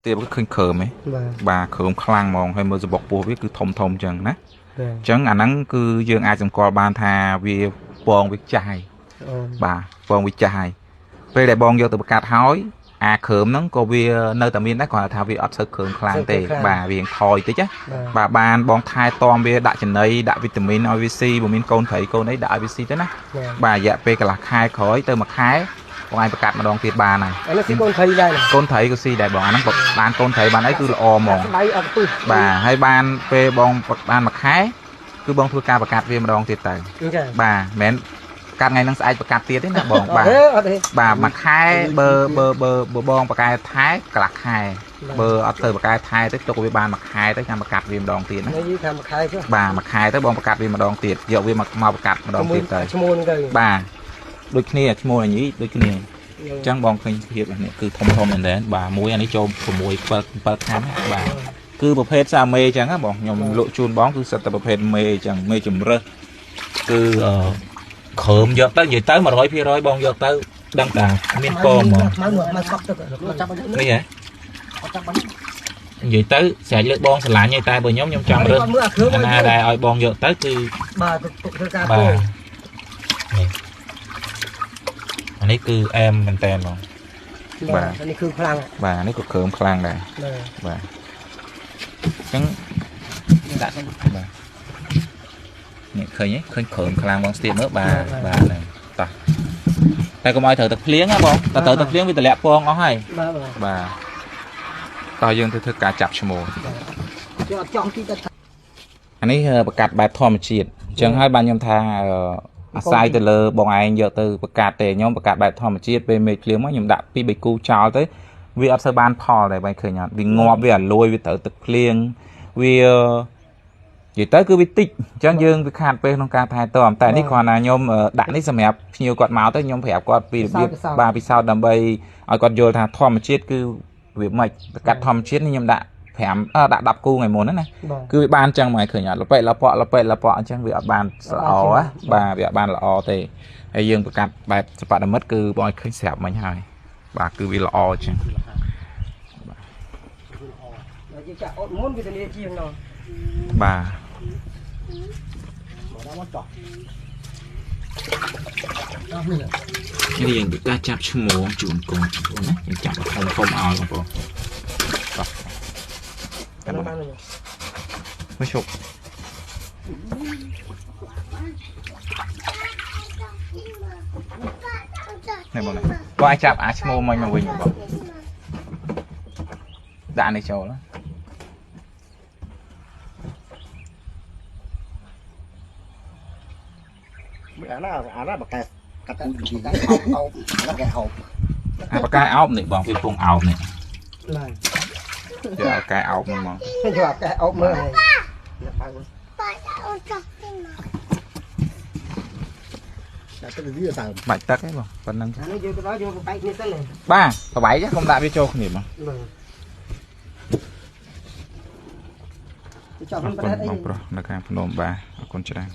ទៀបឃើញគ្រើមហ៎ បាទ បាទគ្រើមខ្លាំងហ្មងហើយមើលសបុកពោះវាគឺធំធំអញ្ចឹងណា បាទ អញ្ចឹងអាហ្នឹងគឺយើងអាចសម្គាល់បានថាវាពងវាចាស់ហើយ អូ បាទពងវាចាស់ហើយពេលដែលបងយកទៅបង្កាត់ហើយអាគ្រើមហ្នឹងក៏វានៅតែមានដែរគ្រាន់តែថាវាអត់សូវគ្រើមខ្លាំងទេបាទវាថយតិចណា បាទ បាទបានបងថែទាំវាដាក់ចំណីដាក់វីតាមីនឲ្យវាស៊ីបើមានកូនត្រីកូនអីដាក់ឲ្យវាស៊ីទៅណា បាទ បាទរយៈពេលកន្លះខែក្រោយទៅមួយខែបងឯងបង្កាត់ម្ដងទៀតបានហើយ អានេះស៊ីកូនត្រីដែរណា កូនត្រីក៏ស៊ីដែរបងអាហ្នឹងបើបានកូនត្រីបានអីគឺល្អហ្មង ស្បៃអត់ពឹស បាទហើយបានពេលបងបានមួយខែគឺបងធ្វើការបង្កាត់វាម្ដងទៀតទៅ អញ្ចឹង បាទមិនមែនកាត់ថ្ងៃហ្នឹងស្អែកបង្កាត់ទៀតទេណាបងបាទ អត់ទេអត់ទេ បាទមួយខែបើបើបើបើបងបកកែថែកន្លះខែបើអត់ទៅបកកែថែទៅទុកវាបានមួយខែទៅចាំបង្កាត់វាម្ដងទៀតណា នេះយីថាមួយខែចុះ បាទមួយខែទៅបងបង្កាត់វាម្ដងទៀតយកវាមកមកបង្កាត់ម្ដងទៀតទៅ ឈ្មោះហ្នឹងទៅ បាទដូចគ្នាឈ្មោះអញីដូចគ្នាអញ្ចឹងបងឃើញភាពនេះគឺធំធំមែនតើបាទមួយអានេះចូល6 7 7ខាំបាទគឺប្រភេទសាមេអញ្ចឹងណាបងខ្ញុំលក់ជូនបងគឺសិតតែប្រភេទមេអញ្ចឹងមេជំរើសគឺអឺគ្រើមយកទៅនិយាយទៅ100%បងយកទៅដឹងតាមានពងហ្មង ខ្មៅមកកប់ទឹក ចាប់បាញ់ នេះហ៎ ចាប់បាញ់ និយាយទៅស្រេចលើកបងស្រឡាញ់ឯតែបើខ្ញុំខ្ញុំចង់រើស មើលអាគ្រឿង អាណាដែលឲ្យបងយកទៅគឺ បាទទុកធ្វើការ បាទ ពោ នេះអានេះគឺអែមមែនតើបង បាទអានេះគឺខ្លាំង បាទនេះក៏គ្រើមខ្លាំងដែរ បាទ បាទអញ្ចឹងដាក់បាទនេះឃើញទេឃើញគ្រើមខ្លាំងបងស្ទាបមើលបាទបាទហ្នឹងតោះតែកុំឲ្យត្រូវទឹកភ្លៀងណាបងតែត្រូវទឹកភ្លៀងវាតម្លាក់ពងអស់ហើយ បាទបាទ បាទតោះយើងទៅធ្វើការចាប់ឈ្មោះ យកអត់ចង់ទីទៅ អានេះប្រកាសបែបធម្មជាតិអញ្ចឹងហើយបានខ្ញុំថាអាស្រ័យទៅលើបងឯងយកទៅប្រកាសទេខ្ញុំប្រកាសបែបធម្មជាតិពេលមេឃភ្លៀងមកខ្ញុំដាក់ពីរបីគូចោលទៅវាអត់សូវបានផលដែរបងឃើញអត់វាងាប់វាអាលួយវាត្រូវទឹកភ្លៀងវានិយាយទៅគឺវាតិចអញ្ចឹងយើងវាខាតពេលក្នុងការថែទាំតែនេះគ្រាន់តែខ្ញុំដាក់នេះសម្រាប់ភ្ញៀវគាត់មកទៅខ្ញុំប្រាប់គាត់ពីរបៀបបាទពិសោធន៍ដើម្បីឲ្យគាត់យល់ថាធម្មជាតិគឺវាមិនប្រកាសធម្មជាតិនេះខ្ញុំដាក់5ដាក់10គូថ្ងៃមុនណា បាទ គឺវាបានចឹងមកឲ្យឃើញអត់លប៉ិលប៉លប៉ិលប៉អញ្ចឹងវាអត់បានល្អណាបាទវាអត់បានល្អទេហើយយើងប្រកាសបែបសបដមិត្តគឺបងឲ្យឃើញស្រាប់មិញហើយបាទគឺវាល្អចឹង យើងចាក់អត់មុនវាធានាជាងណោះ បាទ មកដល់មកចោះដល់នេះ នេះយើងប្រកាសចាប់ឈ្មោះជូនកូនបងប្អូនណាយើងចាប់ធំធំឲ្យបងប្អូនបាទតែបង បាន មកជប់នេះបងនេះបងឲ្យចាប់អាឈ្មោះមិញមកវិញបងដាក់នេះចូលណា អាណាអាណាបកែកាត់ពូជជីអោបអាណាកែហោប អាបកែអោបនេះបងវាពងអោបនេះ បាទ យកអាកែអោបហ្នឹងមក យកអាកែអោបមើលហើយបាទ ដាក់ទឹកវាសើម បាច់ទឹកទេបងប៉ុណ្្នឹង អានេះយើងទៅដល់យើងបែកគ្នាសិន បាទប្រវាយចាកុំដាក់វាចូលគ្នាបង បាទច អ ង់ រគុ ប្រហែលអី ណបងប្រុសនៅខាងភ្នំបាទអរគុណច្រើន